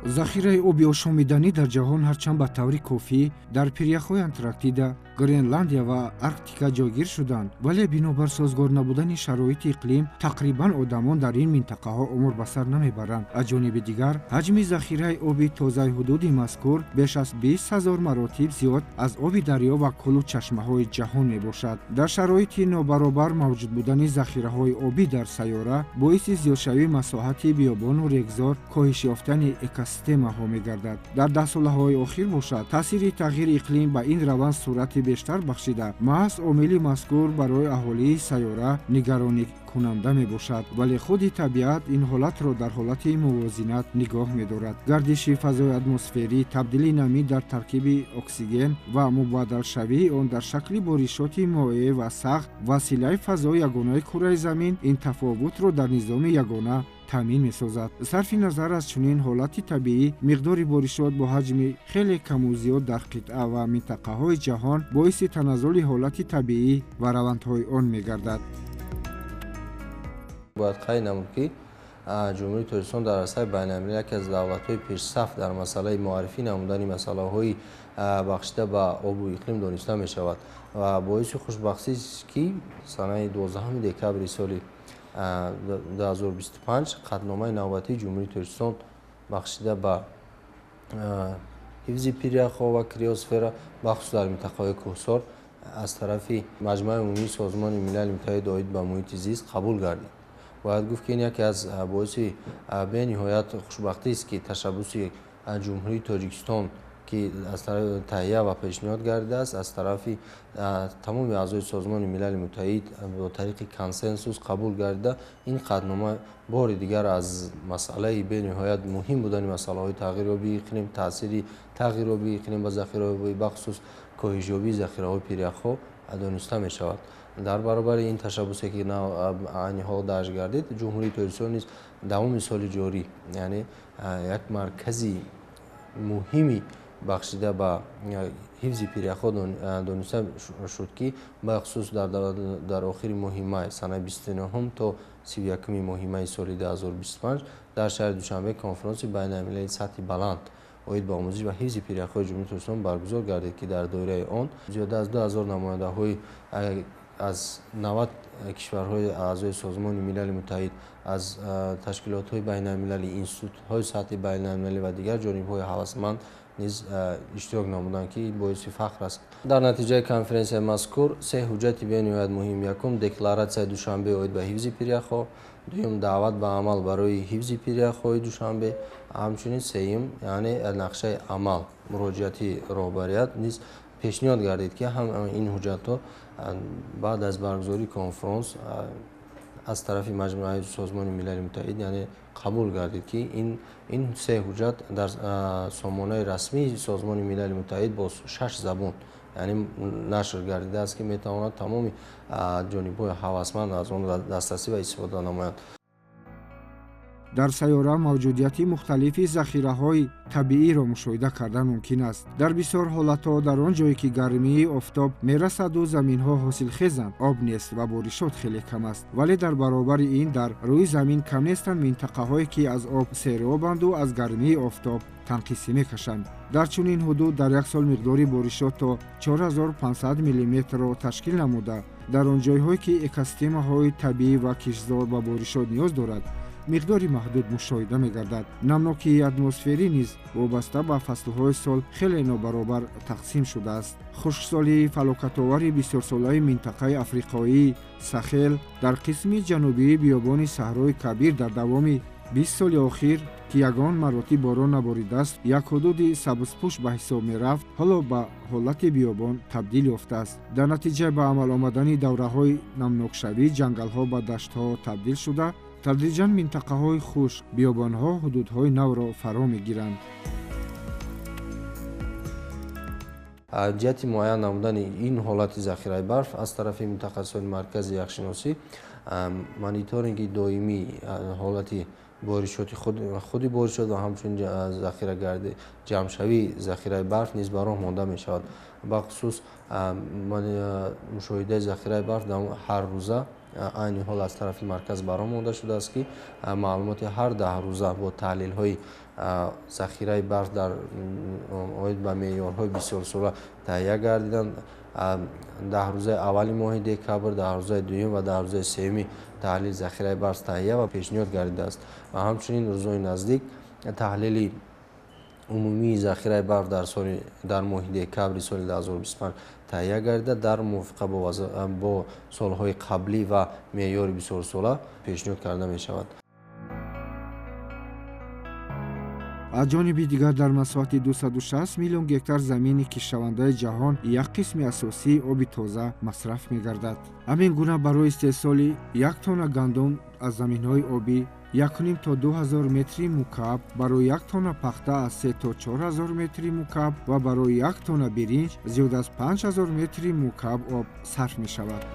Захираи оби ошомиданӣ дар ҷаҳон ҳарчанд ба таври кофӣ дар пиряхҳои Антарктида, Гренландия ва Арктика ҷойгир шуданд, вале бинобар созгор набудани шароити иқлим тақрибан одамон дар ин минтақаҳо умр ба сар намебаранд. Аз ҷониби дигар, ҳаҷми захираи оби тозаи ҳудуди мазкур беш аз 20 000 маротиб зиёд аз оби дарё ва кӯлу чашмаҳои ҷаҳон мебошад. Дар шароити нобаробар мавҷуд будани захираҳои обӣ дар сайёра боиси зиёдшавии масоҳати биёбону регзор, коҳиш ёфтани экосистемаҳо мегардад. Дар даҳсолаҳои охир бошад, таъсири тағйири иқлим ба ин раванд суръати бештар бахшида, маҳз омили мазкур барои аҳолии сайёра нигаронӣкунанда мебошад. Вале худи табиат ин ҳолатро дар ҳолати мувозинат нигоҳ медорад. Гардиши фазои атмосферӣ, табдили намӣ дар таркиби оксиген ва мубаддалшавии он дар шакли боришоти моеъ ва сахт, василаи фазои ягонаи кураи замин ин тафовутро дар низоми ягона таъмин месозад. Сарфи назар аз чунин ҳолати табиӣ, миқдори боришот бо ҳаҷми хеле каму зиёд дар қитъа ва минтақаҳои ҷаҳон боиси таназзули ҳолати табиӣ ва равандҳои он мегардад. Бояд қайд намуд, ки Ҷумҳурии Тоҷикистон дар арсаи байналмилалӣ яке аз давлатҳои пешсаф дар масъалаи муаррифӣ намудани масъалаҳои бахшида ба обу иқлим дониста мешавад ва боиси хушбахтист, ки санаи 12 декабри соли 2025 қатъномаи навбатии Ҷумҳурии Тоҷикистон бахшида ба ҳифзи пиряхҳо ва криосфера, бахусус дар минтақаҳои кӯҳсор, аз тарафи Маҷмӯаи умумии Созмони Милали Муттаҳид оид ба муҳити зист қабул гардид. Бояд гуфт, ки ин яке аз боиси бениҳоят хушбахтист, ки ташаббуси Ҷумҳурии Тоҷикистон, ки аз тарафи таҳия ва пешниҳод гардидааст, аз тарафи тамоми аъзои Созмони Милали Муттаҳид бо тариқи консенсус қабул гардида, ин қатънома бори дигар аз масъалаи бениҳоят муҳим будани масъалаҳои тағйирёбии иқлим, таъсири тағйирёбии иқлим ба захираҳои, бахусус коҳишёбии захираҳои пиряхҳо дониста мешавад. Дар баробари ин ташаббусе, ки айни ҳол дарҷ гардид, Ҷумҳурии Тоҷикистон низ давоми соли ҷорӣ, яъне як маркази муҳими бахшида ба ҳифзи пиряхҳо дониста шуд, ки бахусус дар охири моҳи май, санаи 29 то 31 моҳи майи соли 2025 дар шаҳри Душанбе конфронси байналмилалии сатҳи баланд оид ба омӯзиш ва ҳифзи пиряхҳои Ҷумҳурии Тоҷикистон баргузор гардид, ки дар доираи он зиёда аз 2000 намояндаҳои аз 90 кишварҳои аъзои Созмони Милали Муттаҳид, аз ташкилотҳои байналмилалӣ, институтҳои сатҳи байналмилалӣ ва дигар ҷонибҳои ҳавасманд низ иштирок намуданд, ки боиси фахр аст. Дар натиҷаи конференсияи мазкур се ҳуҷҷати бениҳоят муҳим: якум, Декларатсияи Душанбе оид ба ҳифзи пиряхҳо, дуюм, даъват ба амал барои ҳифзи пиряхҳои Душанбе, ҳамчунин сеюм, яъне нақшаи амал, муроҷиати роҳбарият низ пешниҳод гардид, ки ҳам ин ҳуҷҷатҳо баъд аз баргузории конфронс аз тарафи Маҷмӯаи Созмони Милали Муттаҳид, яъне қабул гардид, ки ин се ҳуҷҷат дар сомонаи расмии Созмони Милали Муттаҳид бо шаш забон, яъне нашр гардидааст, ки метавонад тамоми ҷонибҳои ҳавасманд аз он дастрасӣ ва истифода намоянд. Дар сайёра мавҷудияти мухталифи захираҳои табииро мушоҳида кардан мумкин аст. Дар бисёр ҳолатҳо, дар он ҷое ки гармии офтоб мерасаду заминҳо ҳосилхезанд, об нест ва боришот хеле кам аст. Вале дар баробари ин дар рӯи замин кам нестанд минтақаҳое, ки аз об серобанду аз гармии офтоб танқисӣ мекашанд. Дар чунин ҳудуд дар як сол миқдори боришот то 4500 миллиметрро ташкил намуда, дар он ҷойҳое ки экосистемаҳои табиӣ ва киштзор ба боришот ниёз дорад, миқдори маҳдуд мушоҳида мегардад. Намнокии атмосферӣ низ вобаста ба фаслҳои сол хеле нобаробар тақсим шудааст. Хушксолии фалокатовари бисёрсолаи минтақаи африқоии Сахел дар қисми ҷанубии биёбони Саҳрои Кабир дар давоми 20 соли охир, ки ягон маротиб борон наборидааст, як ҳудуди сабзпӯш ба ҳисоб мерафт, ҳоло ба ҳолати биёбон табдил ёфтааст. Дар натиҷаи ба амал омадани давраҳои намнокшавӣ ҷангалҳо ба даштҳо табдил шуда, тадриҷан минтақаҳои хушк, биёбонҳо ҳудудҳои навро фаро мегиранд. Ҷиҳати муайян намудани ин ҳолати захираи барф аз тарафи мутахассисони Маркази яхшиносӣ мониторинги доимии ҳолати боришоти, худи боришот ва ҳамчунин захирагарди ҷамъшавии захираи барф низ ба роҳ монда мешавад. Бахусус мушоҳидаи захираи барф ҳаррӯза. Айни ҳол аз тарафи марказ баром монда шудааст, ки маълумоти ҳар 10 рӯза бо таҳлилҳои захираи барф дар оид ба меъёрҳои бисёрсола таҳия гардиданд. 10 рӯзаи аввали моҳи декабр, 10 рӯзаи дуюм ва 10 рӯзаи сеюми таҳлили захираи барф таҳия ва пешниҳод гардидааст. Ва ҳамчунин рӯзҳои наздик таҳлили умумии захираи барф дар моҳи декабри соли 2025 таҳия гардида, дар мувофиқа бо солҳои қаблӣ ва меъёри бисёрсола пешниҳод карда мешавад. Аз ҷониби дигар, дар масоҳати 260 миллион гектар замини кишавандаи ҷаҳон як қисми асосии оби тоза масраф мегардад. Ҳамин гуна барои истеҳсоли 1 тонна гандум аз заминҳои обӣ 1,5 то 2000 метри мукааб, барои 1 тонна пахта аз 3 то 4000 метри мукааб ва барои 1 тонна биринҷ зиёд аз 5000 метри мукааб об сарф мешавад.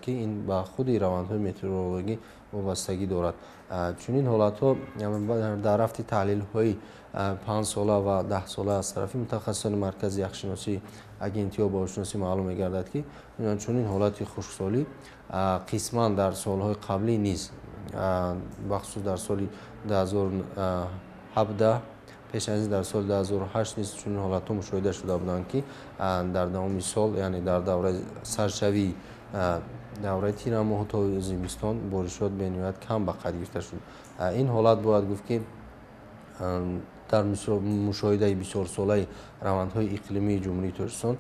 Ки ин ба худи равандҳои метеорологӣ вобастагӣ дорад. Чунин ҳолатҳо дар рафти таҳлилҳои 5 сола ва 10 сола аз тарафи мутахассисони маркази яхшиносӣ, агентии обҳавошиносӣ маълум мегардад, ки чунин ҳолати хушксолӣ қисман дар солҳои қаблӣ низ, бахусус дар соли 2017, пеш аз ин дар соли 2008 низ чунин ҳолатҳо мушоҳида шуда буданд, ки дар давоми сол, яъне дар давраи саршавии давраи тирамоҳ то зимистон боришот бениҳоят кам ба қайд гирифта шуд. Ин ҳолат бояд гуфт, ки дар мушоҳидаи бисёрсолаи равандҳои иқлимии Ҷумҳурии Тоҷикистон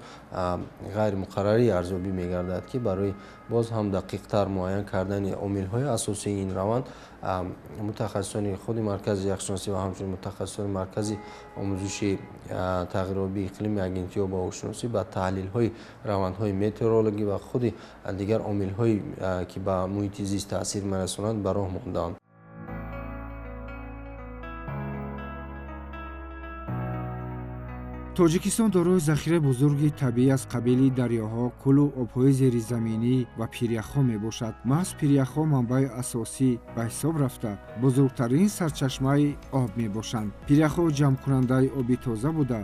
ғайримуқаррарӣ арзёбӣ мегардад, ки барои боз ҳам дақиқтар муайян кардани омилҳои асосии ин раванд мутахассисони худи маркази яхшиносӣ ва ҳамчунин мутахассисони маркази омӯзиши тағйирёбии иқлими агентии обҳавошиносӣ ба таҳлилҳои равандҳои метеорологӣ ва худи дигар омилҳое, ки ба муҳити зист таъсир мерасонанд, ба роҳ мондаанд. Тоҷикистон дорои захираи бузурги табиӣ аз қабили дарёҳо, кӯлу обҳои зеризаминӣ ва пиряхҳо мебошад. Маҳз пиряхҳо манбаи асосӣ ба ҳисоб рафта, бузургтарин сарчашмаи об мебошанд. Пиряхҳо ҷамъкунандаи оби тоза буда,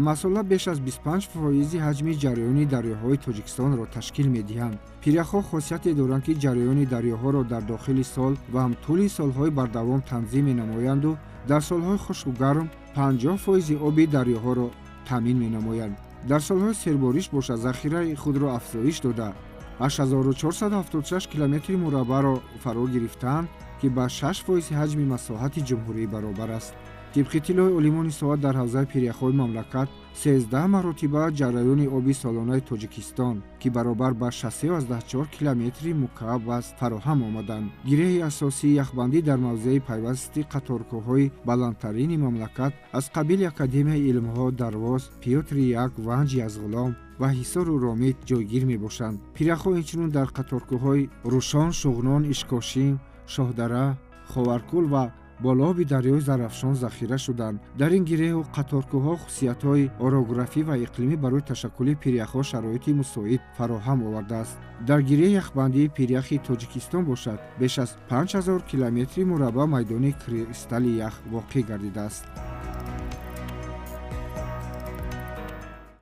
масола беш аз 25% ҳаҷми ҷараёни дарёҳои Тоҷикистонро ташкил медиҳанд. Пиряхҳо хосияте доранд, ки ҷараёни дарёҳоро дар дохили сол ва ҳам тӯли солҳои бардавом танзим менамоянду дар солҳои хушку гарм 50% оби дарёҳоро таъмин менамоянд. Дар солҳои сербориш бошад, захираи худро афзоиш дода, 8476 километри мураббаъро фаро гирифтаанд, ки ба 6% ҳаҷми масоҳати ҷумҳурӣ баробар аст. Тибқи иттилои олимони соат, дар ҳавзаи пиряхҳои мамлакат 13 маротиба ҷараёни оби солонаи Тоҷикистон, ки баробар ба 6,4 километри мукааб аст, фароҳам омаданд. Гиреҳи асосии яхбандӣ дар мавзеи пайвасти қаторкӯҳҳои баландтарини мамлакат аз қабили Академияи илмҳо, Дарвоз, Пётри як, Ванҷ, Язғулом ва Ҳисору Ромит ҷойгир мебошанд. Пиряхҳо инчунин дар қаторкӯҳҳои Рӯшон, Шуғнон, Ишкошим, Шоҳдара, Ховаркӯл ва болооби дарёи Зарафшон захира шуданд. Дар ин гиреҳу қаторкӯҳҳо хусусиятҳои орографӣ ва иқлимӣ барои ташаккули пиряхҳо шароити мусоид фароҳам овардааст. Дар гиреҳи яхбандии пиряхи Тоҷикистон бошад, беш аз 5000 километри мураббаъ майдони кристалли ях воқеъ гардидааст.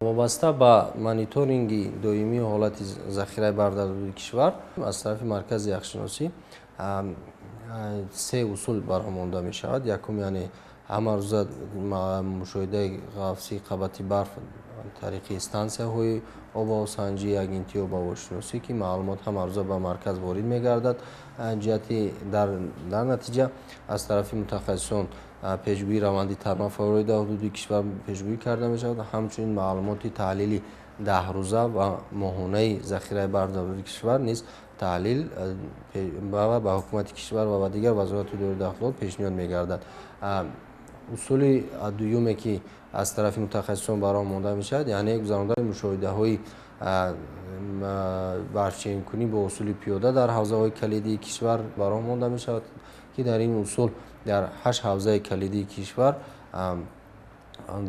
Вобаста ба мониторинги доимии ҳолати захираи барф дар ҳудуди кишвар аз тарафи маркази яхшиносӣ се усул барҳо монда мешавад. Якум, яъне ҳамарӯза мушоҳидаи ғафсии қабати барф тариқи стансияҳои обҳавосанҷӣ, агентии обҳавошиносӣ, ки маълумот ҳамарӯза ба марказ ворид мегардад. Ҷиҳати дар натиҷа аз тарафи мутахассисон пешгӯии раванди тармафаворӣ дар ҳудуди кишвар пешгӯӣ карда мешавад. Ҳамчунин маълумоти таҳлили 10 рӯза ва моҳонаи захираи барф дар ҳудуди кишвар низ таҳлил ва ба ҳукумати кишвар ва ба дигар вазорату идораи дахлдор пешниҳод мегардад. Усули дуюме, ки аз тарафи мутахассисон ба роҳ монда мешавад, яъне гузарондани мушоҳидаҳои барфченкунӣ бо усули пиёда дар ҳавзаҳои калидии кишвар ба роҳ монда мешавад, ки дар ин усул дар ҳашт ҳавзаи калидии кишвар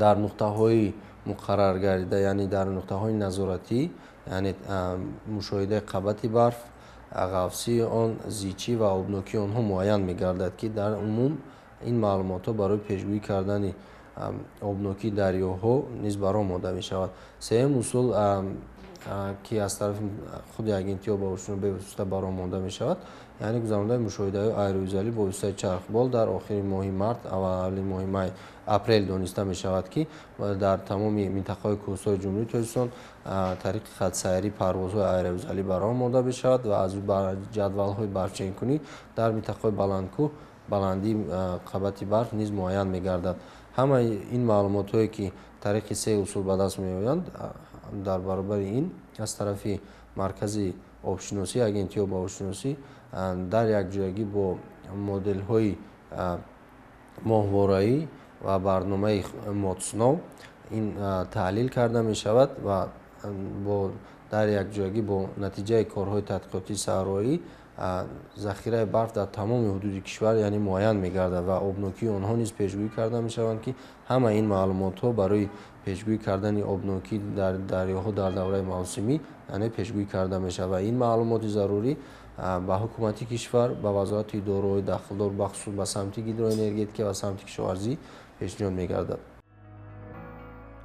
дар нуқтаҳои муқаррар гардида, яъне дар нуқтаҳои назоратӣ, яъне мушоҳидаи қабати барф, ғафсии он, зичӣ ва обнокии онҳо муайян мегардад, ки дар умум ин маълумотҳо барои пешгӯӣ кардани обнокии дарёҳо низ бароҳ монда мешавад. Сеюм усул, ки аз тарафи худи агентиҳо бевосита бароҳ монда мешавад, яъне гузарондани мушоҳидаҳои аэровизуалӣ бо воситаи чархбол дар охири моҳи март ва аввали моҳи май апрел дониста мешавад, ки дар тамоми минтақаҳои кӯҳистонии Ҷумҳурии Тоҷикистон тариқи хатсайрӣ парвозҳои аэровизуалӣ бароҳ монда мешавад ва аз ҷадвалҳои барфченкунӣ дар минтақаҳои баландкӯҳ баландии қабати барф низ муайян мегардад. Ҳамаи ин маълумотҳое, ки тариқи се усул ба даст меоянд, дар баробари ин аз тарафи маркази обшиносӣ, агентии обшиносӣ дар якҷоягӣ бо моделҳои моҳвораӣ ва барномаи МОДСНОВ ин таҳлил карда мешавад ва дар якҷоягӣ бо натиҷаи корҳои тадқиқотии саҳроӣ захираи барф дар тамоми ҳудуди кишвар яъне муайян мегардад ва обнокии онҳо низ пешгӯӣ карда мешаванд, ки ҳамаи ин маълумотҳо барои пешгӯӣ кардани обнокӣ дар дарёҳо дар давраи мавсимӣ яъне пешгӯӣ карда мешавад ва ин маълумоти зарурӣ ба ҳукумати кишвар, ба вазорати идораҳои дахлдор, бахусус ба самти гидроэнергетика ва самти кишоварзӣ пешниҳод мегардад.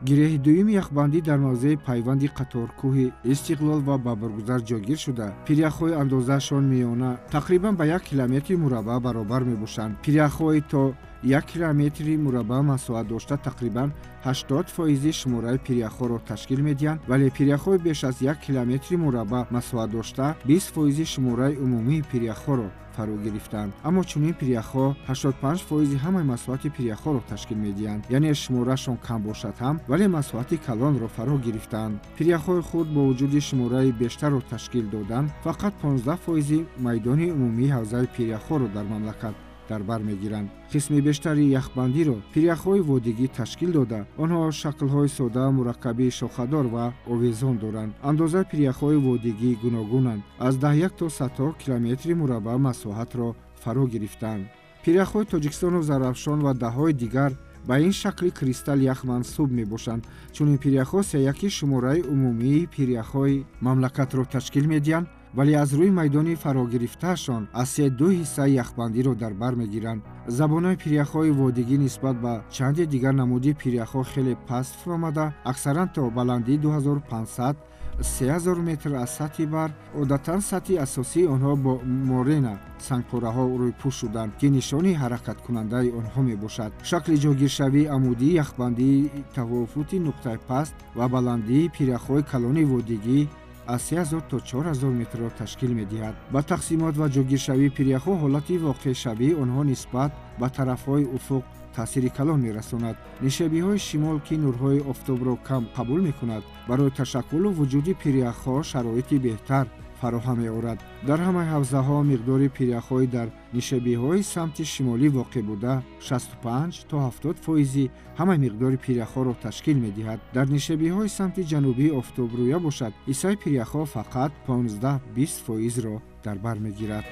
Гиреҳи дуюми яхбандӣ дар мавзеи пайванди қаторкӯҳи Истиқлол ва Бабургузар ҷойгир шуда, пиряхҳои андозаашон миёна тақрибан ба 1 километри мураббаъ баробар мебошанд. Пиряхҳои то 1 километри мураббаъ масоҳат дошта тақрибан 80% шумораи пиряхҳоро ташкил медиҳанд, вале пиряхҳои беш аз 1 километри мураббаъ масоҳат дошта 20% шумораи умумии пиряхҳоро фаро гирифтанд. Аммо чунин пиряхҳо 85% ҳамаи масоҳати пиряхҳоро ташкил медиҳанд, яъне шуморашон кам бошад ҳам, вале масоҳати калонро фаро гирифтанд. Пиряхҳои хурд бо вуҷуди шумораи бештарро ташкил додан фақат 15% майдони умумии ҳавзаи пиряхҳоро дар мамлакат дар бар мегиранд. Қисми бештари яхбандиро пиряхҳои водигӣ ташкил дода, онҳо шаклҳои сода, мураккаби шохадор ва овезон доранд. Андозаи пиряхҳои водигӣ гуногунанд, аз 11 то 100 километри мураббаъ масоҳатро фаро гирифтанд. Пиряхҳои Тоҷикистону Зарафшон ва даҳҳои дигар ба ин шакли кристалл ях мансуб мебошанд. Чунин пиряхҳо сеяки шумораи умумии пиряхҳои мамлакатро ташкил медиҳанд, вале аз рӯи майдони фарогирифтаашон аз 3-2 ҳиссаи яхбандиро дар бар мегиранд. Забонҳои пиряхҳои водигӣ нисбат ба чанде дигар намуди пиряхҳо хеле паст фуромада, аксаран то баландии 2500-3000 метр аз сатҳи баҳр. Одатан сатҳи асосии онҳо бо морена сангпораҳо рӯйпӯш шуданд, ки нишони ҳаракаткунандаи онҳо мебошад. Шакли ҷойгиршавии амудии яхбандии тавофути нуқтаи паст ва баландии пиряхҳои калони водигӣ аз 3000 то 4000 метрро ташкил медиҳад. Ба тақсимот ва ҷойгиршавии пиряхҳо ҳолати воқеъшавии онҳо нисбат ба тарафҳои уфуқ таъсири калон мерасонад. Нишебиҳои шимол, ки нурҳои офтобро кам қабул мекунад, барои ташаккулу вуҷуди пиряхҳо шароити беҳтар фароҳам меорад. Дар ҳамаи ҳавзаҳо миқдори пиряхҳои дар нишебиҳои самти шимолӣ воқеъ буда 65 то 70% ҳамаи миқдори пиряхҳоро ташкил медиҳад. Дар нишебиҳои самти ҷанубии офтобрӯя бошад, ҳиссаи пиряхҳо фақат 15-20%-ро дар бар мегирад.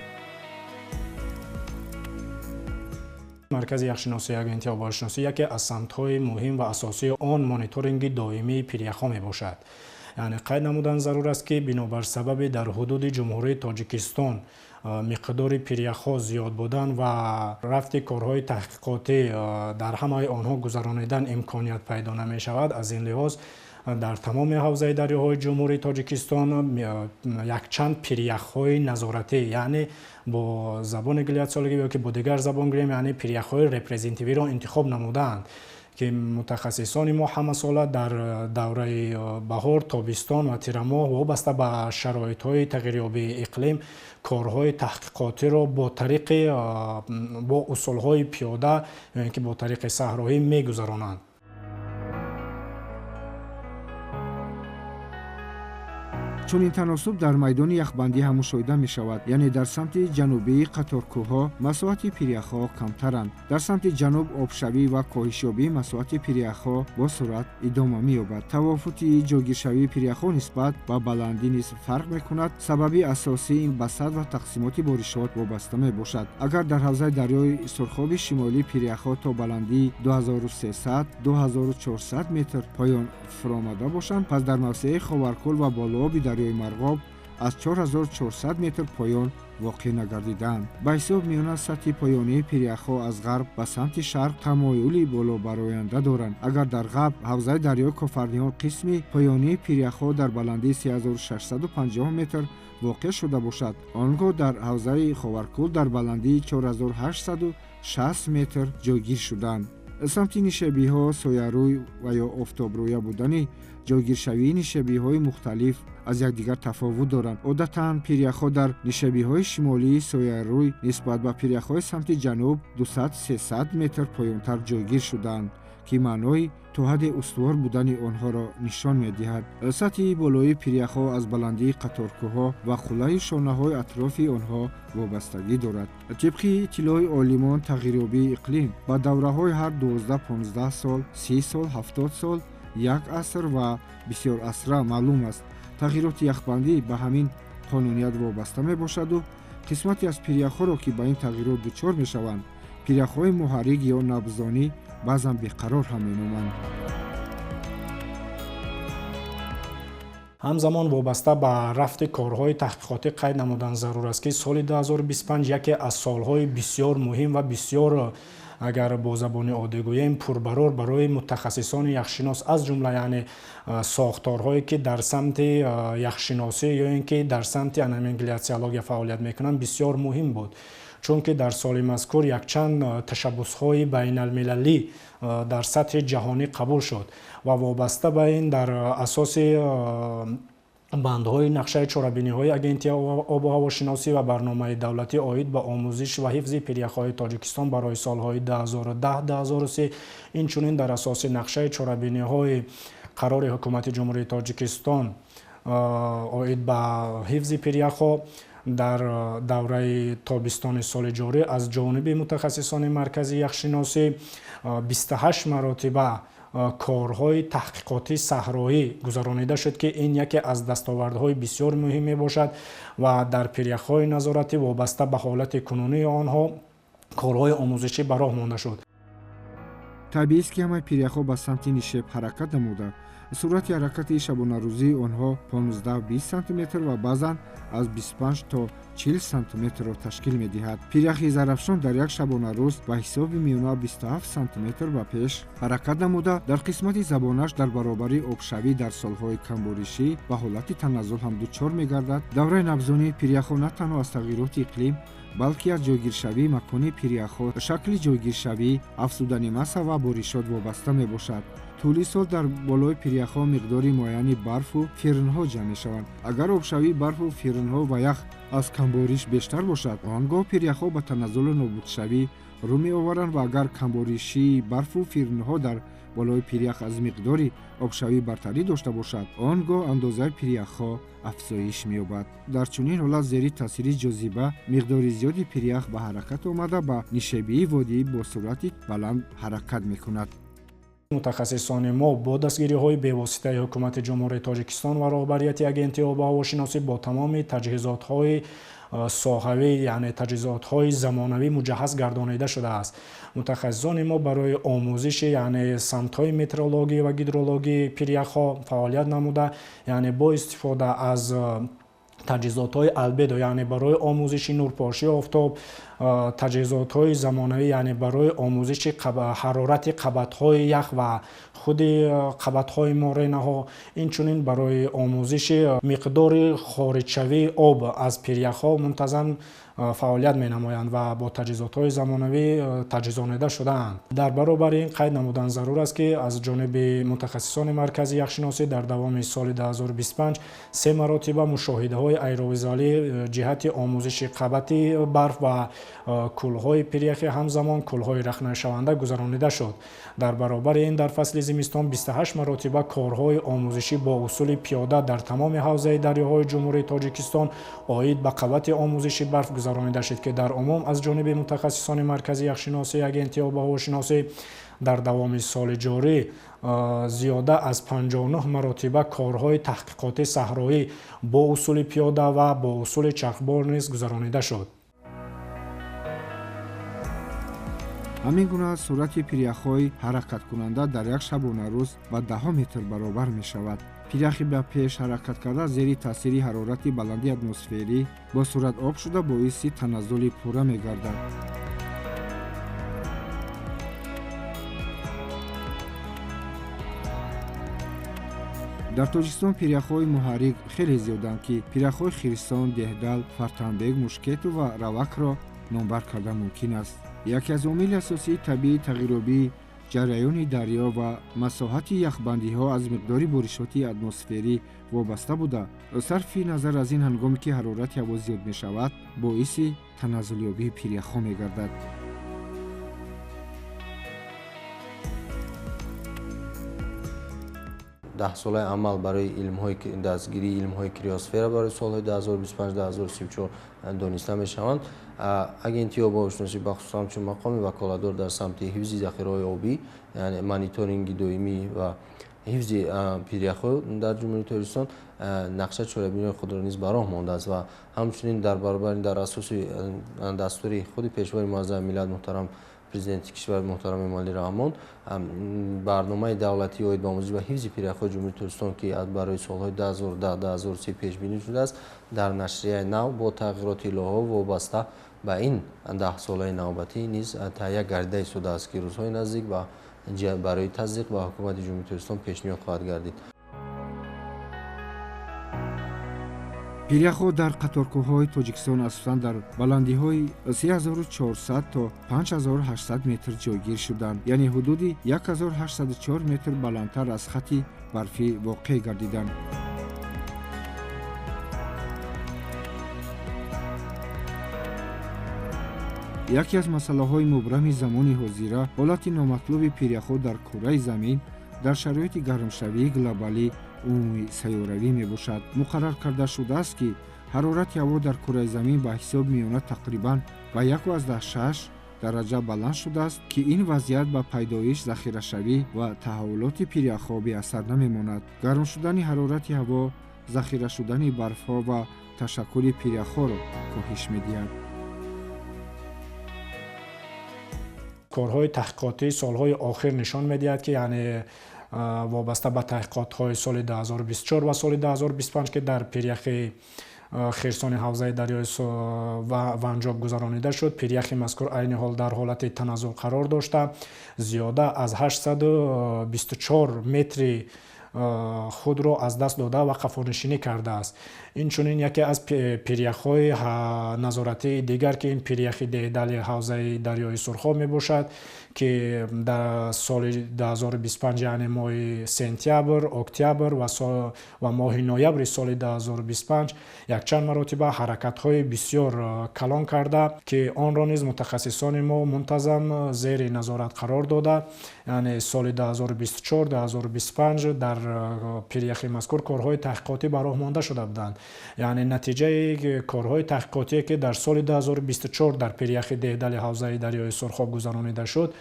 Маркази яхшиносии агентии обҳавошиносӣ яке аз самтҳои муҳим ва асосии он мониторинги доимии пиряхҳо мебошад. Яъне қайд намудан зарур аст, ки бинобар сабаби дар ҳудуди Ҷумҳурии Тоҷикистон миқдори пиряхҳо зиёд будан ва рафти корҳои таҳқиқотӣ дар ҳамаи онҳо гузаронидан имконият пайдо намешавад. Аз ин лиҳоз дар тамоми ҳавзаи дарёҳои Ҷумҳурии Тоҷикистон якчанд пиряхҳои назоратӣ, яъне бо забони гляциологӣ ё ки бо дигар забон гирем, яъне пиряхҳои репрезентивиро интихоб намудаанд, ки мутахассисони мо ҳамасола дар давраи баҳор, тобистон ва тирамоҳ вобаста ба шароитҳои тағйирёбии иқлим корҳои таҳқиқотиро бо усулҳои пиёда ё ин ки бо тариқи саҳроӣ мегузаронанд. Чунин таносуб дар майдони яхбандӣ ҳам мушоҳида мешавад, яъне дар самти ҷанубии қаторкӯҳҳо масоҳати пиряхҳо камтаранд. Дар самти ҷануб обшавӣ ва коҳишёбии масоҳати пиряхҳо бо суръат идома меёбад. Тавофути ҷойгиршавии пиряхҳо нисбат ба баландӣ низ фарқ мекунад. Сабаби асосии ин ба сатҳ ва тақсимоти боришот вобаста мебошад. Агар дар ҳавзаи дарёи Сурхоби шимолӣ пиряхҳо то баландии 2300-2400 метр поён фуромада бошанд, пас дар мавсеаи Ховаркӯл ва болооби дарёи Марғоб аз 4400 метр поён воқеъ нагардидаанд. Ба ҳисоб миёна сатҳи поёнии пиряхҳо аз ғарб ба самти шарқ тамоюли болобароянда доранд. Агар дар ғарб ҳавзаи дарёи Кофарниҳон қисми поёнии пиряхҳо дар баландии 3650 метр воқеъ шуда бошад, он гоҳ дар ҳавзаи Ховаркӯл дар баландии 4860 метр ҷойгир шуданд. Самти нишебиҳо соярӯй ва ё офтобрӯя будани ҷойгиршавии нишебиҳои мухталиф аз якдигар тафовут доранд. Одатан пиряхҳо дар нишебиҳои шимолии соярӯй нисбат ба пиряхҳои самти ҷануб 200-300 метр поёнтар ҷойгир шудаанд, ки маънои то ҳадде устувор будани онҳоро нишон медиҳад. Сатҳи болоии пиряхҳо аз баландии қаторкӯҳҳо ва қуллаи шонаҳои атрофи онҳо вобастагӣ дорад. Тибқи иттилои олимон, тағйирёбии иқлим ба давраҳои ҳар 12-15 сол, 30 сол, 70 сол, як аср ва бисёрасра маълум аст. Тағйироти яхбандӣ ба ҳамин қонуният вобаста мебошаду қисмате аз пиряхҳоро, ки ба ин тағйирот дучор мешаванд, пиряхҳои муҳаррик ё набзонӣ, баъзан беқарор ҳам меноманд. Ҳамзамон вобаста ба рафти корҳои таҳқиқотӣ қайд намудан зарур аст, ки соли 2025 яке аз солҳои бисёр муҳим ва бисёр, агар бо забони оддӣ гӯем, пурбарор барои мутахассисони яхшинос, аз ҷумла яъне сохторҳое ки дар самти яхшиносӣ ё ин ки дар самти гляциология фаъолият мекунанд, бисёр муҳим буд. Чунки дар соли мазкур якчанд ташаббусҳои байналмилалӣ дар сатҳи ҷаҳонӣ қабул шуд ва вобаста ба ин дар асоси бандҳои нақшаи чорабиниҳои Агентии обу ҳавошиносӣ ва барномаи давлатӣ оид ба омӯзиш ва ҳифзи пиряхҳои Тоҷикистон барои солҳои 2010-2030, инчунин дар асоси нақшаи чорабиниҳои қарори Ҳукумати Ҷумҳурии Тоҷикистон оид ба ҳифзи пиряхҳо дар давраи тобистони соли ҷорӣ аз ҷониби мутахассисони маркази яхшиносӣ 28 маротиба корҳои таҳқиқотии саҳроӣ гузаронида шуд, ки ин яке аз дастовардҳои бисёр муҳим мебошад ва дар пиряхҳои назоратӣ вобаста ба ҳолати кунунии онҳо корҳои омӯзишӣ ба роҳ монда шуд. Табиист, ки ҳамаи пиряхҳо ба самти нишеб ҳаракат намуда, суръати ҳаракати шабонарӯзии онҳо 15-20 сантиметр ва баъзан аз 25 то 40 сантиметрро ташкил медиҳад. Пиряхи Зарафшон дар як шабонарӯз ба ҳисоби миёна 27 сантиметр ба пеш ҳаракат намуда, дар қисмати забонаш дар баробари обшавӣ дар солҳои камборишӣ ба ҳолати таназзул ҳам дучор мегардад. Давраи набзонии пиряхҳо на танҳо аз тағйироти иқлим, балки аз ҷойгиршавии макони пиряхҳо, шакли ҷойгиршавӣ, афзудани масса ва боришот вобаста мебошад. Тӯли сол дар болои пиряхҳо миқдори муайяни барфу фирнҳо ҷамъ мешаванд. Агар обшавии барфу фирнҳо ва ях аз камбориш бештар бошад, он гоҳ пиряхҳо ба таназзулу нобудшавӣ рӯ меоваранд ва агар камборишии барфу фирнҳо дар болои пирях аз миқдори обшавӣ бартарӣ дошта бошад, он гоҳ андозаи пиряхҳо афзоиш меёбад. Дар чунин ҳолат зери таъсири ҷозиба миқдори зиёди пирях ба ҳаракат омада, ба нишебии водӣ бо суръати баланд ҳаракат мекунад. Мутахассисони мо бо дастгириҳои бевоситаи Ҳукумати Ҷумҳурии Тоҷикистон ва роҳбарияти Агентии обу ҳавошиносӣ бо тамоми таҷҳизотҳои соҳавӣ, яъне таҷҳизотҳои замонавӣ муҷаҳҳаз гардонида шудааст. Мутахассисони мо барои омӯзиши яъне самтҳои метеорологӣ ва гидрологии пиряхҳо фаъолият намуда, яъне бо истифода аз таҷҳизотҳои албедо, яъне барои омӯзиши нурпошии офтоб, таҷҳизотҳои замонавӣ, яъне барои омӯзиши ҳарорати қабатҳои ях ва худи қабатҳои моренаҳо, инчунин барои омӯзиши миқдори хориҷшавии об аз пиряхҳо мунтазам фаъолият менамоянд ва бо таҷҳизотҳои замонавӣ таҷҳизонида шудаанд. Дар баробари ин қайд намудан зарур аст, ки аз ҷониби мутахассисони маркази яхшиносӣ дар давоми соли 2025 се маротиба мушоҳидаҳои аэровизуалӣ ҷиҳати омӯзиши қабати барф ва кӯлҳои пиряхӣ, ҳамзамон кӯлҳои рахнашаванда гузаронида шуд. Дар баробари ин дар фасли зимистон 28 маротиба корҳои омӯзишӣ бо усули пиёда дар тамоми ҳавзаи дарёҳои Ҷумҳурии Тоҷикистон оид ба қабати омӯзиши барф гузаронида шуд, ки дар умум аз ҷониби мутахассисони Маркази яхшиносии Агентии обуҳавошиносӣ дар давоми соли ҷорӣ зиёда аз 59 маротиба корҳои таҳқиқоти саҳроӣ бо усули пиёда ва бо усули чархбор низ гузаронида шуд. Ҳамин гуна суръати пиряхҳои ҳаракаткунанда дар як шабонарӯз ба 10 метр баробар мешавад. Пиряхи ба пеш ҳаракат карда зери таъсири ҳарорати баланди атмосферӣ бо суръат об шуда боиси таназзули пурра мегардад. Дар Тоҷикистон пиряхҳои муҳаррик хеле зиёданд, ки пиряхҳои Хирсон, Деҳдал, Фартанбек, Мушкету ва Равакро номбар кардан мумкин аст. Яке аз омили асосии табиии тағйирёбии ҷараёни дарё ва масоҳати яхбандиҳо аз миқдори боришоти атмосферӣ вобаста буда, сарфи назар аз ин ҳангоме ки ҳарорати ҳаво зиёд мешавад, боиси таназзулёбии пиряхҳо мегардад. Даҳсолаи амал барои дастгирии илмҳои криосфера барои солҳои 2025-2034 дониста мешаванд. Агентии обуҳавошиносӣ бахусус ҳамчун мақоми ваколатдор дар самти ҳифзи захираҳои обӣ, яъне мониторинги доимӣ ва ҳифзи пиряхҳо дар Ҷумҳурии Тоҷикистон нақша чорабиниҳои худро низ ба роҳ мондааст ва ҳамчунин дар баробари дар асоси дастури худи Пешвои Муаззами миллат муҳтарам Президенти кишвар муҳтарам Эмомалӣ Раҳмон барномаи давлатии оид ба омӯзиш ва ҳифзи пиряхҳои Ҷумҳурии Тоҷикистон, ки барои солҳои 2010-2030 пешбинӣ шудааст, дар нашрияи нав бо тағйироти иловаҳо вобаста ба ин даҳсолаи навбатӣ низ таҳия гардида истодааст, ки рӯзҳои наздик барои тасдиқ ба Ҳукумати Ҷумҳурии Тоҷикистон пешниҳод хоҳад гардид. Пиряхҳо дар қаторкӯҳҳои Тоҷикистон асосан дар баландиҳои 3400 то 5800 метр ҷойгир шуданд, яъне ҳудуди 1804 метр баландтар аз хатти барфӣ воқеъ гардиданд. Яке аз масъалаҳои мубрами замони ҳозира ҳолати номатлуби пиряхҳо дар кураи замин дар шароити гармшавии глобалӣ умумии сайёравӣ мебошад. Муқаррар карда шудааст, ки ҳарорати ҳаво дар кураи замин ба ҳисоби миёна тақрибан ба 1,6 дараҷа баланд шудааст, ки ин вазъият ба пайдоиш, захирашавӣ ва таҳаввулоти пиряхҳо беасар намемонад. Гарм шудани ҳарорати ҳаво захира шудани барфҳо ва ташаккули пиряхҳоро коҳиш медиҳад. Корҳои таҳқиқотии солҳои охир нишон медиҳад, ки яъне вобаста ба таҳқиқотҳои соли 2024 ва соли 2025, ки дар пиряхи Хирсони ҳавзаи дарёи Ванҷоб гузаронида шуд, пиряхи мазкур айни ҳол дар ҳолати таназзул қарор дошта, зиёда аз 824 метри худро аз даст дода ва қафонишинӣ кардааст. Инчунин яке аз пиряхҳои назоратии дигар, ки ин пиряхи Деҳдали ҳавзаи дарёи Сурхоб мебошад, ки дар соли 2025, яъне моҳи сентябр, октябр ва моҳи ноябри соли 2025 якчанд маротиба ҳаракатҳои бисёр калон карда, ки онро низ мутахассисони мо мунтазам зери назорат қарор дода, яъне соли 2024-2025 дар пиряхи мазкур корҳои таҳқиқотӣ ба роҳ монда шуда буданд. Яъне натиҷаи корҳои таҳқиқотие, ки дар соли 2024 дар пиряхи Деҳдали ҳавзаи дарёи Сурхоб гузаронида шуд,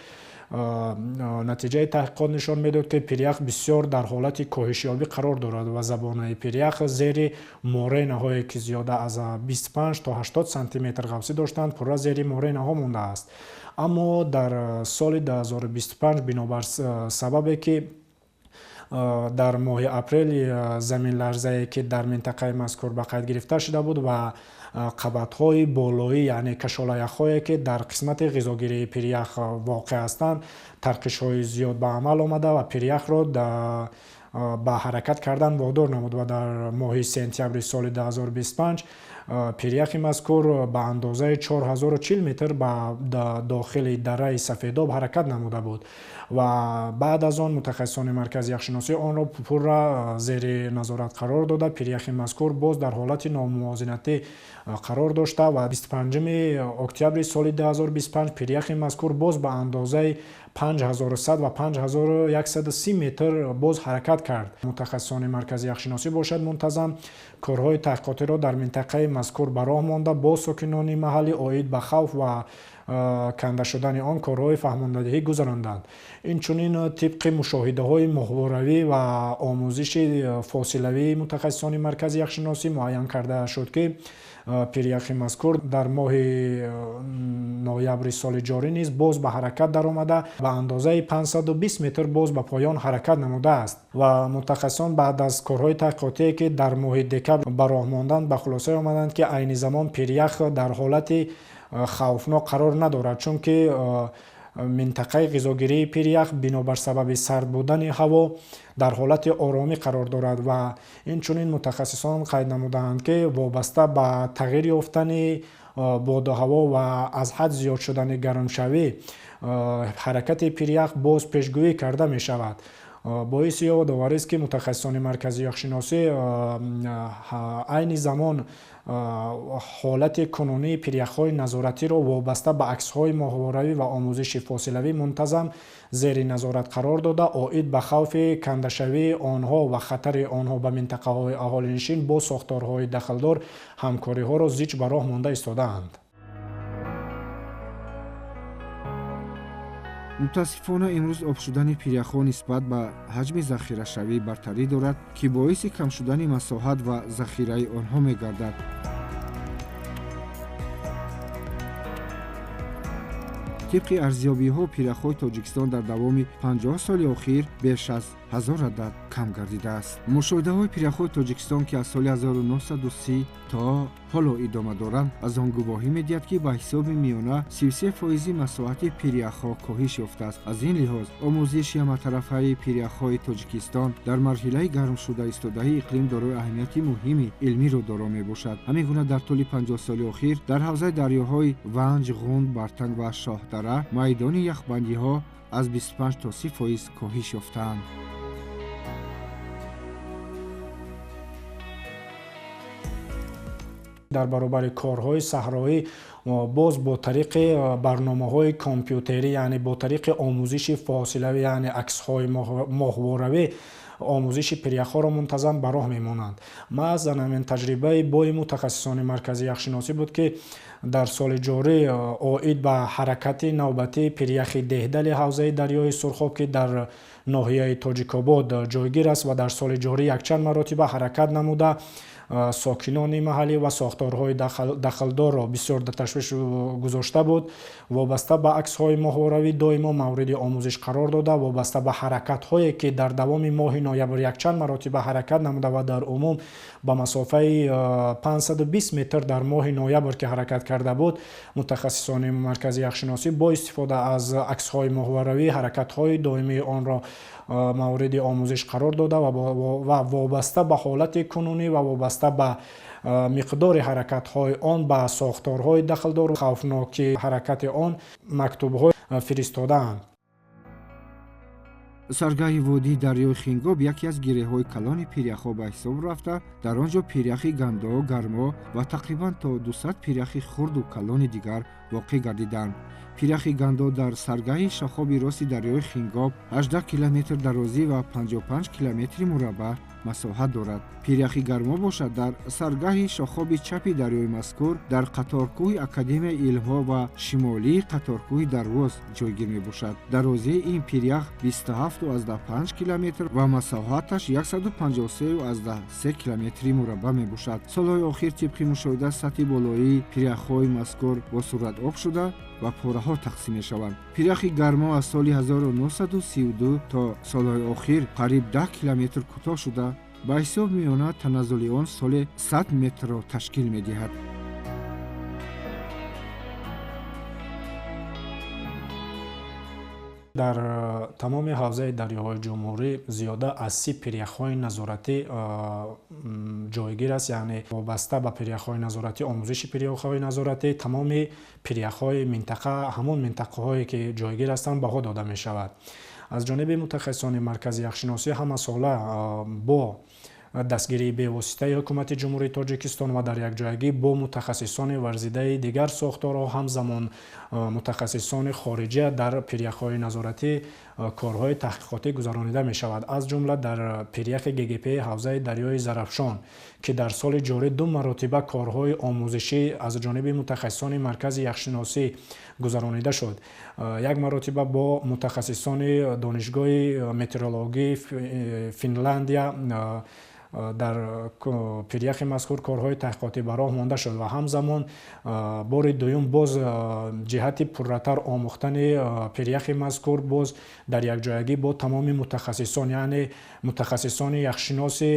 натиҷаи таҳқиқот нишон медод, ки пирях бисёр дар ҳолати коҳишёбӣ қарор дорад ва забонаи пирях зери моренаҳое, ки зиёда аз 25 то 80 сантиметр ғафсӣ доштанд, пурра зери моренаҳо мондааст. Аммо дар соли 2025 бинобар сабабе, ки дар моҳи апрел заминларзае, ки дар минтақаи мазкур ба қайд гирифта шуда буд ва қабатҳои болоӣ, яъне кашолаяхҳое, ки дар қисмати ғизогирии пирях воқеъ ҳастанд, тарқишҳои зиёд ба амал омада ва пиряхро ба ҳаракат кардан водор намуд ва дар моҳи сентябри соли 2025 пиряхи мазкур ба андозаи 4040 метр ба дохили дараи Сафедоб ҳаракат намуда буд ва баъд аз он мутахассисони маркази яхшиносӣ онро пурра зери назорат қарор дода, пиряхи мазкур боз дар ҳолати номувозинатӣ қарор дошта ва 25 октябри соли 2025 пиряхи мазкур боз ба андозаи 5100 ва 5130 метр боз ҳаракат кард. Мутахассисони маркази яхшиносӣ бошад мунтазам корҳои таҳқиқотиро дар минтақаи мазкур ба роҳ монда, бо сокинони маҳаллӣ оид ба хавф ва канда шудани он корҳои фаҳмондадиҳӣ гузаронданд. Инчунин тибқи мушоҳидаҳои моҳворавӣ ва омӯзиши фосилавии мутахассисони маркази яхшиносӣ муайян карда шуд, ки пиряхи мазкур дар моҳи ноябри соли ҷорӣ низ боз ба ҳаракат даромада, ба андозаи 520 метр боз ба поён ҳаракат намудааст ва мутахассисон баъд аз корҳои таҳқиқотие, ки дар моҳи декабр ба роҳ монданд, ба хулосае омаданд, ки айни замон пирях дар ҳолати хавфнок қарор надорад, чунки минтақаи ғизогирии пирях бинобар сабаби сард будани ҳаво дар ҳолати оромӣ қарор дорад ва инчунин мутахассисон қайд намудаанд, ки вобаста ба тағйир ёфтани боду ҳаво ва аз ҳад зиёд шудани гармшавӣ ҳаракати пирях боз пешгӯӣ карда мешавад. Боиси ёдоварист, ки мутахассисони маркази яхшиносӣ айни замон ҳолати кунунии пиряхҳои назоратиро вобаста ба аксҳои моҳворавӣ ва омӯзиши фосилавӣ мунтазам зери назорат қарор дода, оид ба хавфи кандашавии онҳо ва хатари онҳо ба минтақаҳои аҳолинишин бо сохторҳои дахлдор ҳамкориҳоро зич ба роҳ монда истодаанд. Мутаассифона, имрӯз об шудани пиряхҳо нисбат ба ҳаҷми захирашавӣ бартарӣ дорад, ки боиси кам шудани масоҳат ва захираи онҳо мегардад. Тибқи арзёбиҳо, пиряхҳои Тоҷикистон дар давоми 50 соли охир беш аз 1000 адад кам гардидааст. Мушоҳидаҳои пиряхҳои Тоҷикистон, ки аз соли 1930 то ҳоло идома доранд, аз он гувоҳӣ медиҳад, ки ба ҳисоби миёна 33% масоҳати пиряхҳо коҳиш ёфтааст. Аз ин лиҳоз омӯзиши ҳаматарафаи пиряхҳои Тоҷикистон дар марҳилаи гармшуда истодаи иқлим дорои аҳамияти муҳими илмиро доро мебошад. Ҳамин гуна дар тӯли 50 соли охир дар ҳавзаи дарёҳои Ванҷ, Ғунд, Бартанг ва Шоҳдара майдони яхбандиҳо аз 25 то 30% коҳиш ёфтаанд. Дар баробари корҳои саҳроӣ боз бо тариқи барномаҳои компютерӣ, яъне бо тариқи омӯзиши фосилавӣ, яъне аксҳои моҳворавӣ омӯзиши пиряхҳоро мунтазам ба роҳ мемонанд. Маҳз ҳамин таҷрибаи бои мутахассисони маркази яхшиносӣ буд, ки дар соли ҷорӣ оид ба ҳаракати навбатии пиряхи Деҳдали ҳавзаи дарёи Сурхоб, ки дар ноҳияи Тоҷикобод ҷойгир аст ва дар соли ҷорӣ якчанд маротиба ҳаракат намуда, сокинони маҳаллӣ ва сохторҳои дахлдорро бисёр дар ташвиш гузошта буд, вобаста ба аксҳои моҳворавӣ доимо мавриди омӯзиш қарор дода, вобаста ба ҳаракатҳое, ки дар давоми моҳи ноябр якчанд маротиба ҳаракат намуда ва дар умум ба масофаи 520 метр дар моҳи ноябр ки ҳаракат карда буд, мутахассисони маркази яхшиносӣ бо истифода аз аксҳои моҳворавӣ ҳаракатҳои доимии онро мавриди омӯзиш қарор дода ва вобаста ба ҳолати кунунӣ ва вобаста ба миқдори ҳаракатҳои он ба сохторҳои дахлдор хавфноки ҳаракати он мактубҳо фиристодаанд. Саргаҳи водии дарёи Хингоб яке аз гиреҳҳои калони пиряхҳо ба ҳисоб рафта, дар он ҷо пиряхи Гандо, Гармо ва тақрибан то 200 пиряхи хурду калони дигар воқеъ гардиданд. Пиряхи Гандо дар саргаҳи шохоби рости дарёи Хингоб 18 километр дарозӣ ва 55 километри мураббаъ масоҳат дорад. Пиряхи Гармо бошад дар саргаҳи шохоби чапи дарёи мазкур дар қаторкӯҳи Академияи илмҳо ва шимолии қаторкӯҳи Дарвоз ҷойгир мебошад. Дарозии ин пирях 27,5 километр ва масоҳаташ 153,3 километри мураббаъ мебошад. Солҳои охир тибқи мушоҳида сатҳи болоии пиряхҳои мазкур бо суръат об шуда ва пораҳо тақсим мешаванд. Пиряхи Гармо аз соли 1932 то солҳои охир қариб 10 километр кӯтоҳ шуда, ба ҳисоб миёна таназзули он соли 100 метрро ташкил медиҳад. Дар тамоми ҳавзаи дарёҳои ҷумҳурӣ зиёда аз 30 пиряхҳои назоратӣ ҷойгир аст, яъне вобаста ба пиряхҳои назоратӣ, омӯзиши пиряхҳои назоратӣ тамоми пиряхҳои минтақа, ҳамон минтақаҳое ки ҷойгир ҳастанд, баҳо дода мешавад. Аз ҷониби мутахассисони маркази яхшиносӣ ҳамасола бо дастгирии бевоситаи ҳукумати Ҷумҳурии Тоҷикистон ва дар якҷоягӣ бо мутахассисони варзидаи дигар сохторҳо, ҳамзамон мутахассисони хориҷия дар пиряхҳои назоратӣ корҳои таҳқиқотӣ гузаронида мешавад. Аз ҷумла дар пиряхи ГГП ҳавзаи дарёи Зарафшон, ки дар соли ҷорӣ 2 маротиба корҳои омӯзишӣ аз ҷониби мутахассисони маркази яхшиносӣ гузаронида шуд. Як маротиба бо мутахассисони донишгоҳи метеорологии Финляндия дар пиряхи мазкур корҳои таҳқиқотӣ ба роҳ монда шуд ва ҳамзамон бори дуюм боз ҷиҳати пурратар омӯхтани пиряхи мазкур боз дар якҷоягӣ бо тамоми мутахассисон, яъне мутахассисони яхшиноси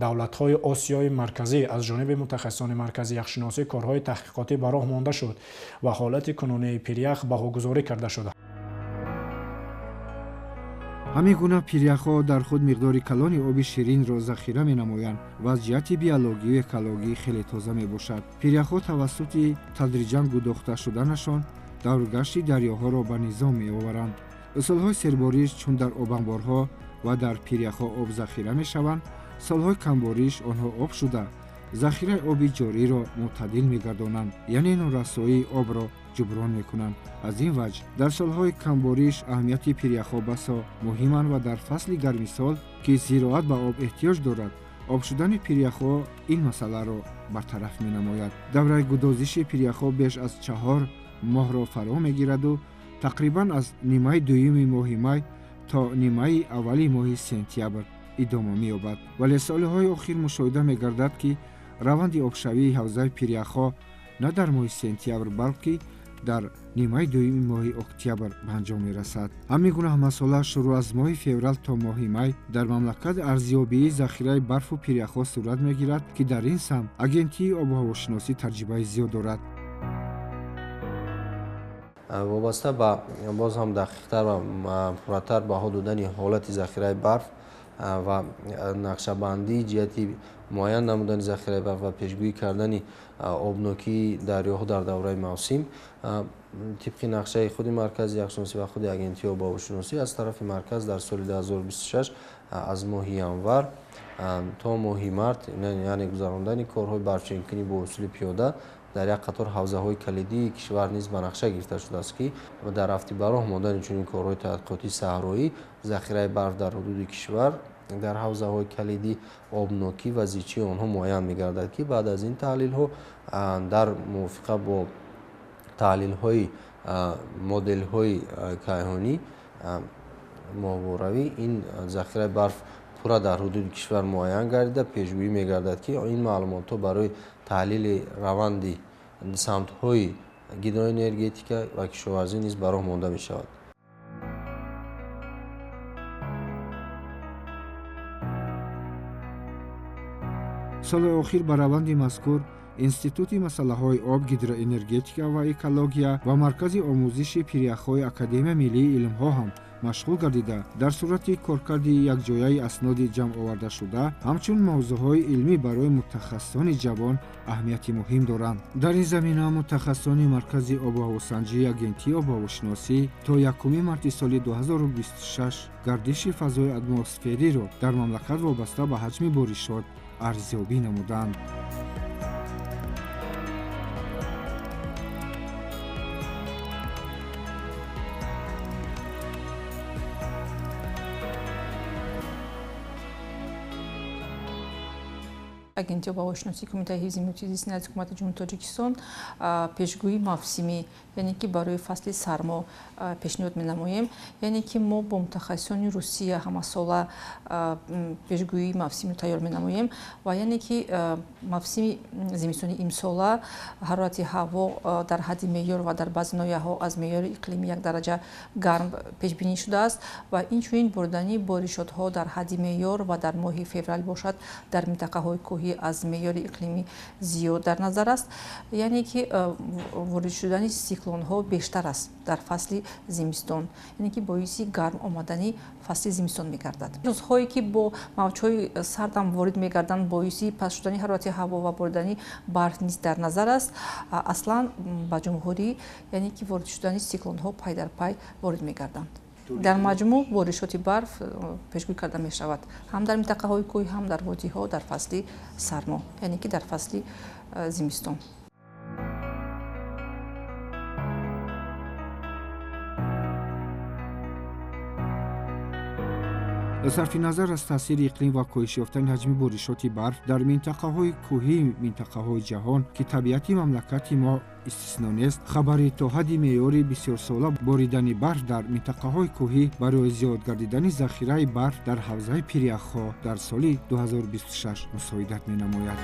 давлатҳои Осиёи Марказӣ аз ҷониби мутахассисони маркази яхшиносӣ корҳои таҳқиқотӣ ба роҳ монда шуд ва ҳолати кунунии пирях баҳогузорӣ карда шуд. Ҳамин гуна пиряхҳо дар худ миқдори калони оби ширинро захира менамоянд ва аз ҷиҳати биологию экологӣ хеле тоза мебошад. Пиряхҳо тавассути тадриҷан гудохта шуданашон давргашти дарёҳоро ба низом меоваранд. Солҳои сербориш чун дар обанборҳо ва дар пиряхҳо об захира мешаванд, солҳои камбориш онҳо об шуда захираи оби ҷориро мӯътадил мегардонанд, яъне норасоии обро ҷуброн мекунанд. Аз ин ваҷҳ дар солҳои камбориш аҳамияти пиряхҳо басо муҳиманд ва дар фасли гармисол, ки зироат ба об эҳтиёҷ дорад, об шудани пиряхҳо ин масъаларо бартараф менамояд. Давраи гудозиши пиряхҳо беш аз 4 моҳро фаро мегираду тақрибан аз нимаи дуюми моҳи май то нимаи аввали моҳи сентябр идома меёбад. Вале солҳои охир мушоҳида мегардад, ки раванди обшавии ҳавзаи пиряхҳо на дар моҳи сентябр, балки дар нимаи дуюми моҳи октябр ба анҷом мерасад. Ҳамин гуна ҳамасола шурӯъ аз моҳи феврал то моҳи май дар мамлакат арзёбии захираи барфу пиряхҳо сурат мегирад, ки дар ин самт агентии обуҳавошиносӣ таҷрибаи зиёд дорад. Вобаста ба боз ҳам дақиқтар ва пурратар баҳо додани ҳолати захираи барф ва нақшабандии ҷиҳати муайян намудани захираи барф ва пешгӯӣ кардани обнокии дарёҳо дар давраи мавсим, тибқи нақшаи худи маркази яхшиносӣ ва худи агентии обуҳавошиносӣ аз тарафи марказ дар соли 2026 аз моҳи январ то моҳи март, яъне гузарондани корҳои барфчинкунӣ бо усули пиёда дар як қатор ҳавзаҳои калидии кишвар низ ба нақша гирифта шудааст, ки дар рафти ба роҳ мондани чунин корҳои таҳқиқотии саҳроӣ захираи барф дар ҳудуди кишвар дар ҳавзаҳои калидӣ обнокӣ ва зичии онҳо муайян мегардад, ки баъд аз ин таҳлилҳо дар мувофиқа бо таҳлилҳои моделҳои кайҳонӣ моҳворавӣ ин захираи барф пурра дар ҳудуди кишвар муайян гардида пешгӯӣ мегардад, ки ин маълумотҳо барои таҳлили раванди самтҳои гидроэнергетика ва кишоварзӣ низ ба роҳ монда мешавад. Соли охир ба раванди мазкур Институти масъалаҳои об, гидроэнергетика ва экология ва Маркази омӯзиши пиряхҳои Академияи миллии илмҳо ҳам машғул гардида, дар сурати коркарди якҷояи асноди ҷамъовардашуда ҳамчун мавзӯъҳои илмӣ барои мутахассисони ҷавон аҳамияти муҳим доранд. Дар ин замина мутахассисони Маркази обуҳавосанҷии агентии обуҳавошиносӣ то 1 марти соли 2026 гардиши фазои атмосфериро дар мамлакат вобаста ба ҳаҷми боришот арзёбӣ намуданд. Агентии обуҳавошиносии Кумитаи ҳифзи муҳити зисти назди Ҳукумати Ҷумҳурии Тоҷикистон пешгӯии мавсимӣ, яъне ки барои фасли сармо пешниҳод менамоем. Яъне ки мо бо мутахассисони Русия ҳамасола пешгӯии мавсимиро тайёр менамоем ва яъне ки мавсими зимистони имсола ҳарорати ҳаво дар ҳадди меъёр ва дар баъзе ноҳияҳо аз меъёри иқлимӣ 1 дараҷа гарм пешбинӣ шудааст ва инчунин бурдани боришотҳо дар ҳадди меъёр ва дар моҳи феврал бошад дар минтақаҳои кӯҳӣ кӯҳӣ аз меъёри иқлимӣ зиёд дар назар аст, яъне ки ворид шудани сиклонҳо бештар аст дар фасли зимистон, яъне ки боиси гарм омадани фасли зимистон мегардад. Рӯзҳое ки бо мавҷҳои сардам ворид мегарданд, боиси паст шудани ҳарорати ҳаво ва боридани барф низ дар назар аст. Аслан ба ҷумҳурӣ, яъне ки ворид шудани сиклонҳо пай дар пай ворид мегарданд. Дар маҷмӯъ боришоти барф пешгӯӣ карда мешавад ҳам дар минтақаҳои кӯҳӣ, ҳам дар водиҳо дар фасли сармо, яъне ки дар фасли зимистон. Сарфи назар аз таъсири иқлим ва коҳиш ёфтани ҳаҷми боришоти барф дар минтақаҳои кӯҳии минтақаҳои ҷаҳон, ки табиати мамлакати мо истисно нест, хабари то ҳадди меъёри бисёрсола боридани барф дар минтақаҳои кӯҳӣ барои зиёд гардидани захираи барф дар ҳавзаи пиряхҳо дар соли 2026 мусоидат менамояд.